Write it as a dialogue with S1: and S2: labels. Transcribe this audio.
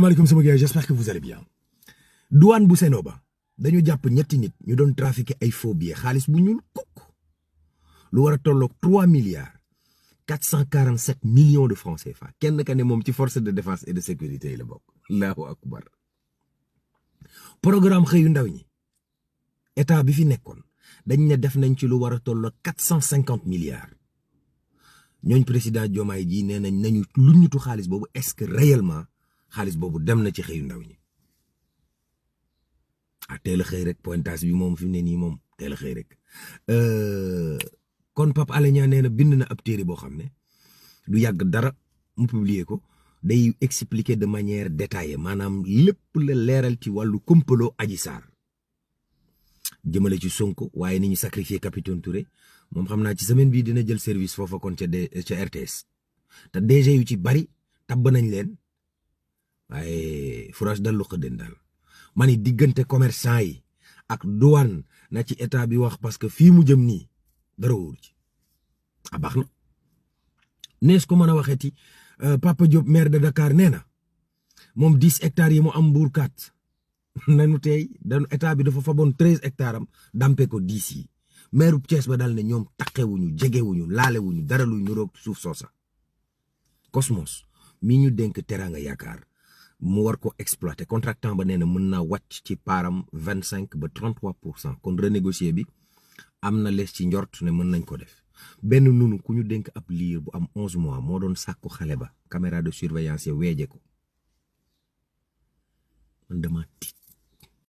S1: salaamaaleykum sama gars, j'espère que vous allez bien. Douane bu Sénoba dañu jàpp ñetti nit ñu doon trafiquer ay faux billets xaalis bu ñuul kukk lu war a tolloog 3 milliards 447 millions de francs CFA kenn ka ne moom ci force de défense et de sécurité yi la bokk. Allahu akbar. Programme xëyu ndaw ñi état bi fi nekkoon dañ ne def nañ ci lu war a tolloog 450 milliards ñooñ président Diomaye ji nee nañ nañu lu ñutu xaalis boobu est-ce que réellement xaalis boobu dem na ci xëyu ndaw ñi. teel a xëy rek pointage bi moom fi mu ne nii moom teel a xëy rek kon Pape Alé Niang nee na bind na ab téere boo xam ne du yàgg dara mu publier ko day expliquer de manière détaillée maanaam lépp la leeral ci wàllu complot Adji Sarr jëmale ci Sonko waaye ni ñu sacrifier capitaine Touré moom xam naa ci semaine bii dina jël service foofa kon ca RTS te DG yu ci bari tabb nañ leen waaye France dal lu xëddeen daal. mani diggante commerçant yi ak douane na ci état bi wax parce que fii mu jëm nii dara wóor ci baax na nees ko mën a waxeeti Papa Diop maire de Dakar nee na moom 10 hectares yi mu am mbuurkat nanu tey dañu état bi dafa faboon 13 hectares am dampe ko 10 yi maire bu Thiès ba daal ne ñoom taqewuñu jegewuñu laalewuñu dara luy nuroog suuf soosa Cosmos mi ñu dénk Teranga Yaakaar mu war ko exploiter contractant ba nee na mën naa wàcc ci paaram 25 ba 33% kon renégocier bi am na lees ci njort ne mën nañ ko def benn nunu ku ñu dénk ab liir bu am 11 mois moo doon sàkku xale ba caméra de surveillance ya weeje ko man dama tiit